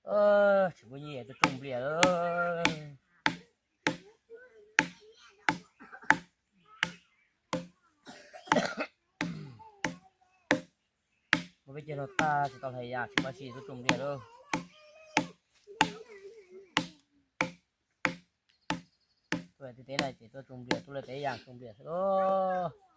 Tsis muaj nyiaj tuaj tsuj nplias lawm. Muaj peb ceg no tag tsis tau hlais yas tsis muaj tsi tuaj tsuj nplias lawm. Tuaj teb teb no ces tuaj tsuj nplias, tuaj lawm peb yas tsuj nplias xwb lauj.